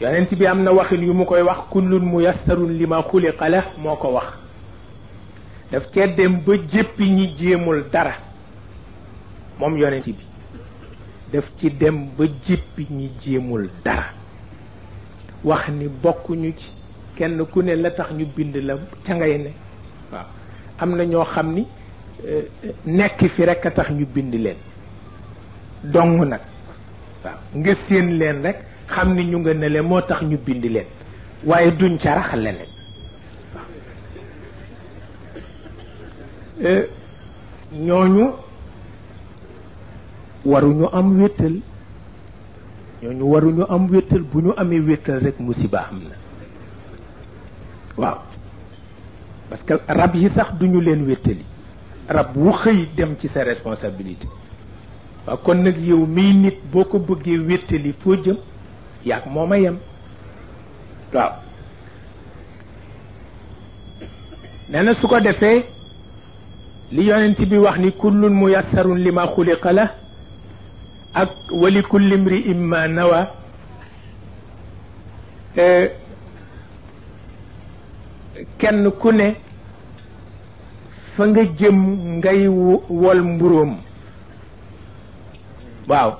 yonent bi am na waxin yu mu koy wax kullun muyassarun lima xuliqa la moo ko wax daf cee dem ba jéppi ñi jéemul dara moom yonent bi daf ci dem ba jéppi ñi jéemul dara wax ni bokkuñu ci kenn ku ne la tax ñu bind la ca ngay ne waaw am na ñoo xam ni nekk fi rek a tax ñu bind leen dong nag waaw nga séen leen rek xam ni ñu nga ne leen moo tax ñu bind leen waaye duñ ca rax leneen waaw ñooñu waruñu am wéttal ñooñu waruñu am wéttal bu ñu amee wéttal rek musiba am na waaw parce que rab yi sax duñu leen wéttali rab wu xëy dem ci sa responsabilité waaw kon nag yow miy nit boo ko bëggee wéttali foo jëm yaag moo ma yem waaw nee na su ko defee li yonent bi wax ni kullun muyassarun lima xuliqa la ak wali kulli mri'in ma nawa kenn ku ne fa nga jëm ngay wol mburóom waaw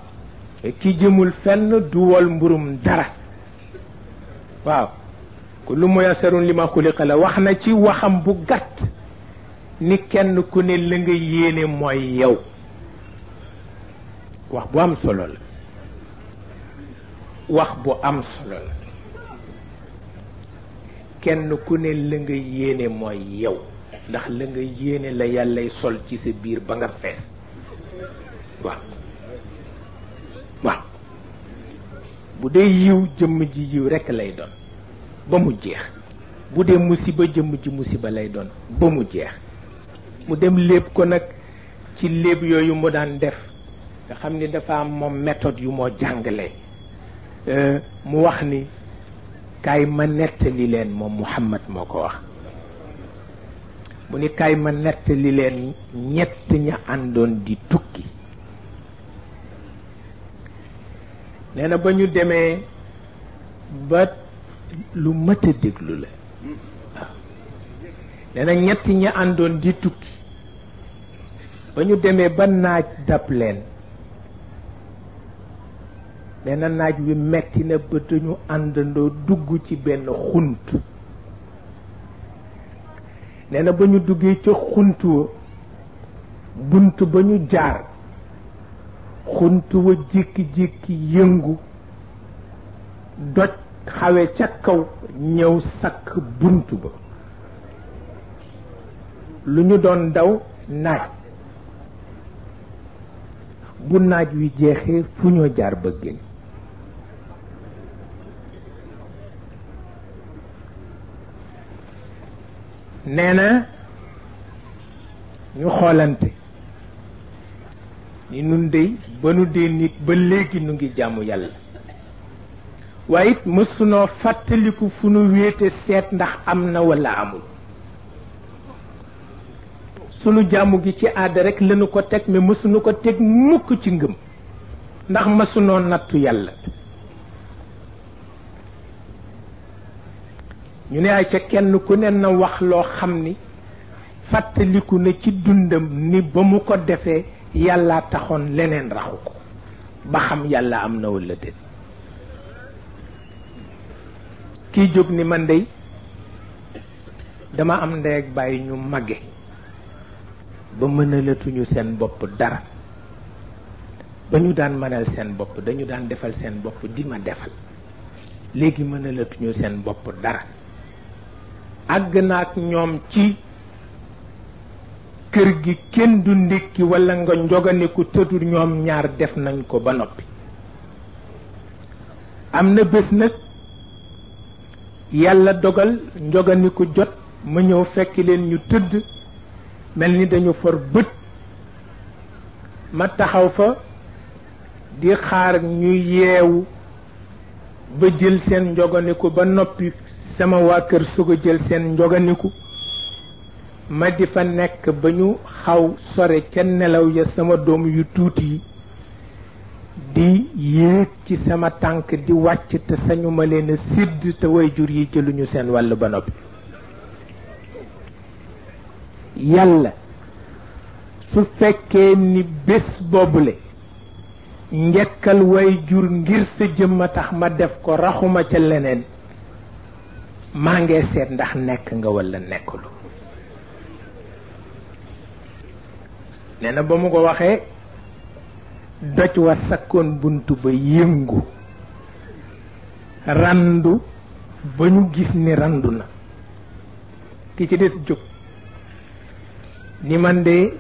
ki jëmul fenn du wol mburum dara waaw kullu muyassarun lima xuliqa la wax na ci waxam bu gàtt ni kenn ku ne la nga yéene mooy yow wax bu am solo la wax bu am solo la kenn ku ne la nga yéene mooy yow ndax la nga yéene la yàllay sol ci sa biir ba nga fees waaw waaw bu dee yiw jëmm ji yiw rekk lay doon ba mu jeex bu dee musiba jëmm ji musiba lay doon ba mu jeex mu dem léeb ko nag ci léeb yooyu mu daan def nga xam ni dafa am moom méthode yu moo jàngale mu wax ni kaay ma nettali leen moom Muhammad moo ko wax mu ni kaay ma nettali leen ñett ña àndoon di tukki nee na ba ñu demee ba lu mat a déglu la waaw nee na ñett ña àndoon di tukki ba ñu demee ba naaj dab leen nee na naaj wi metti na ba dañu àndandoo dugg ci benn xunt nee na ba ñu duggee ca xunt wa bunt ba ñu jaar xunt wa jékki-jékki yëngu doj xawe ca kaw ñëw sakk bunt ba lu ñu doon daw naaj bu naaj wi jeexee fu ñoo jaar ba génn nee na ñu xoolante ni nun dey ba nu dee nit ba léegi nu ngi jaamu yàlla waaye it mësunoo fàttaliku fu nu wéete seet ndax am na walla amul sunu jaamu gi ci aada rek lañu ko teg mais mësunu ko teg mukk ci ngëm ndax mësunoo nattu yàlla ñu ne ay ca kenn ku ne na wax loo xam ni fàttaliku na ci dundam ni ba mu ko defee yàlla taxoon leneen raxu ko ba xam yàlla am na walla déet kii jóg ni man dey dama am ndey ak bàyyi ñu màgge ba mënalatuñu seen bopp dara ba ñu daan mënal seen bopp dañu daan defal seen bopp di ma defal léegi mënalatuñu seen bopp dara àgg na ak ñoom ci kër gi kenn du ndékki walla nga njoganiku tëdd ñoom ñaar def nañ ko ba noppi am na bés nag yàlla dogal njoganiku jot ma ñëw fekk leen ñu tëdd mel ni dañu for bët ma taxaw fa di xaar ñu yeewu ba jël seen njoganiku ba noppi sama waa kër soog a jël seen njoganiku ma di fa nekk ba ñu xaw sore ca nelaw ya sama doom yu tuuti yi di yéeg ci sama tànk di wàcc te sañu ma leen a sidd te way jur yi jëluñu seen wàll ba noppi. yàlla su fekkee ni bés boobule njekkal way jur ngir sa jëmma tax ma def ko raxuma ca leneen maa ngi seet ndax nekk nga walla nekkulu. nee na ba mu ko waxee doj wa sakkoon bunt ba yëngu randu ba ñu gis ni randu na. ki ci des jóg ni man de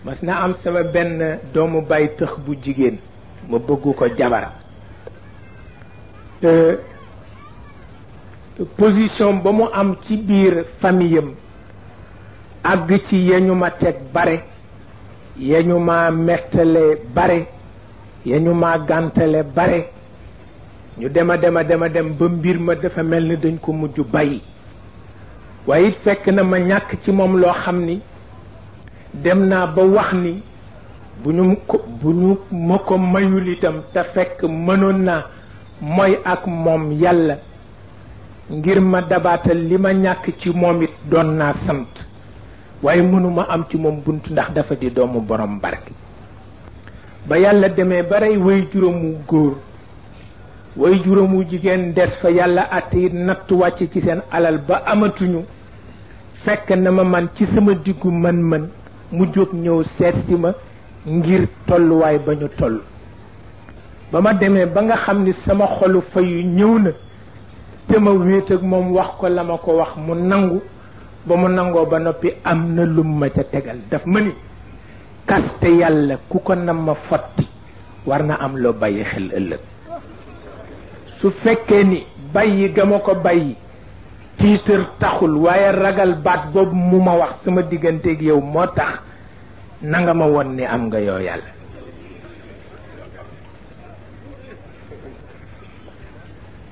mas na am sama benn doomu bay tëx bu jigéen ma bëggu ko jabar. position ba mu am ci biir famiyam àgg ci yeñu ma teg bare, yeñu ma mettale bare, yeñu ma gàntale bare. ñu dem ba mbir ma dafa mel ni dañ ko mujj bàyyi. waaye it fekk na ma ñàkk ci moom loo xam ni dem naa ba wax ni bu ñu ma ko mayul itam te fekk mënoon naa mooy ak moom yàlla ngir ma dabaatal li ma ñàkk ci moom it doon naa sant. waaye mënuma am ci moom bunt ndax dafa di doomu borom barke. ba yàlla demee ba rey way juróomu góor way juróomu jigéen des fa yàlla àtte it natt wàcc ci seen alal ba amatuñu. fekk na ma man ci sama diggu mën-mën mu jóg ñëw seet si ma ngir tolluwaay ba ñu toll. ba ma demee ba nga xam ni sama xolu fayu ñëw na te ma wéet ak moom wax ko la ma ko wax mu nangu. ba mu nangoo ba noppi am na lum ma ca tegal daf ma ni kaste yàlla ku ko nam ma fotti war na am loo bàyyi xel ëllëg. su fekkee ni bàyyi ga ma ko bàyyi tiitër taxul waaye ragal baat boobu mu ma wax sama digganteeg yow moo tax nanga ma won ni am nga yoo yàlla.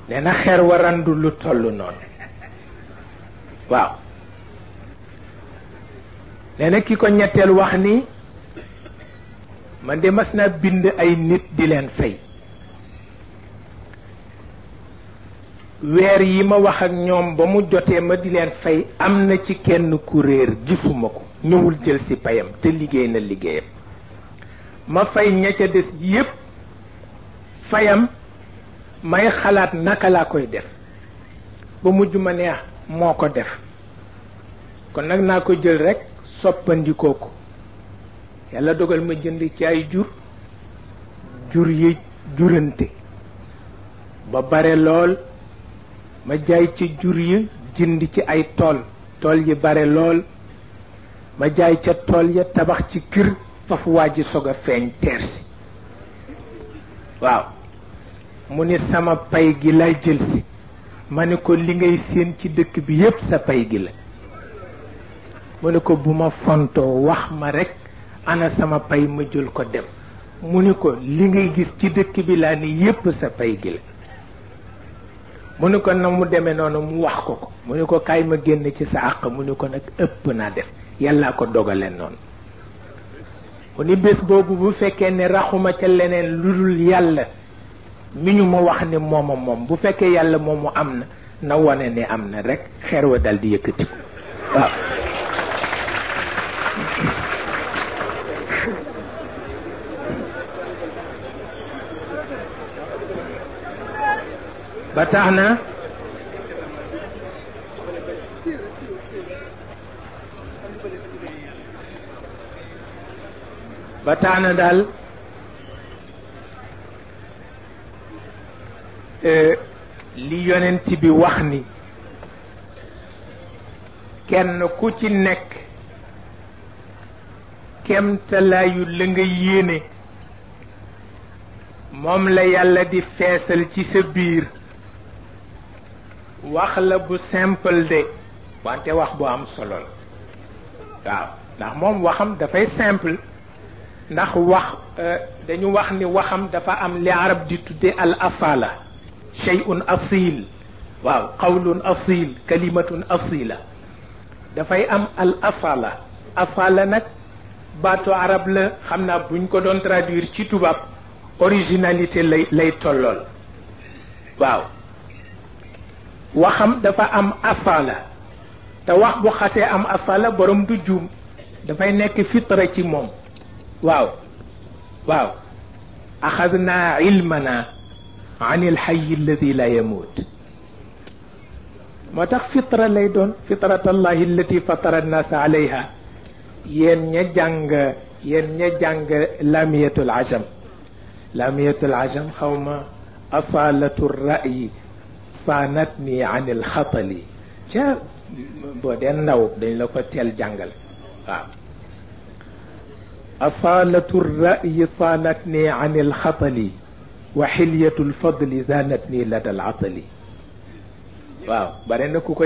nee na xeer warandu lu toll noonu. waaw nee na ki ko ñetteel wax ni man de mas naa bind ay nit di leen fay. weer yi ma wax ak ñoom ba mu jotee ma di leen fay am na ci kenn ku réer gisuma ko ñëwul jël si payam te liggéey na liggéeyam. ma fay ña ca des yépp fayam may xalaat naka laa koy def ba mujj ma neex moo ko def kon nag naa ko jël rekk soppandikoo ko. yàlla dogal ma jënd ci ay jur yi jurante ba bare lool. ma jaay ci jur yi jënd ci ay tool yi bare lool. ma jaay ca tool ya tabax ci kër fafu waa ji sog a feeñ teer si. waaw mu ni sama pay gi lay jël si. ma ne ko li ngay séen ci dëkk bi yépp sa pay gi la. mu ne ko bu ma fontoo wax ma rekk ana sama pay ma jël ko dem. mu ne ko li ngay gis ci dëkk bi laa ni yépp sa pay gi la. mu ne ko na mu demee noonu mu wax ko. mu ne ko kaay ma génn ci sa àq. mu ne ko nag ëpp naa def yàllaa ko dogale noonu. mu ni bés boobu bu fekkee ne raxuma ca leneen lu dul yàlla mi ñu ma wax ne mooma moom bu fekkee yàlla moomu am na wone ne am na rekk xeer wa dal di yëkkati ko. waaw ba tax na daal li yonent bi wax ni kenn ku ci nekk kemtalaayu la nga yéene moom la yàlla di feesal ci sa biir. wax la bu simple de wante wax bu am solo la. waaw ndax moom waxam dafay simple. ndax wax dañu wax ni waxam dafa am li arab di tudde al asala shay'un asil. waaw qawlun asil kalimatun asila dafay am al asala. asala nag baatu arab la xam naa buñ ko doon traduire ci tubaab originalité lay tollool waaw waxam dafa am asala te wax bu xasee am asala borom du juum dafay nekk fitra ci moom waaw waaw axadna ilmana an ilxayi alladi la yamut moo tax fitra lay doon fitratallahi allati fatara annaasa alayha yéen ña jàng lamiyatul ajam xawma asalatu ra'yi saanatni an ilxatali ca boo dee ndaw dañ la ko teel jàngal waaw asalatu ra'yi saanatni an ilxatali wa xilyatu lfadli zaanatni lada alatali waaw bare na ku ko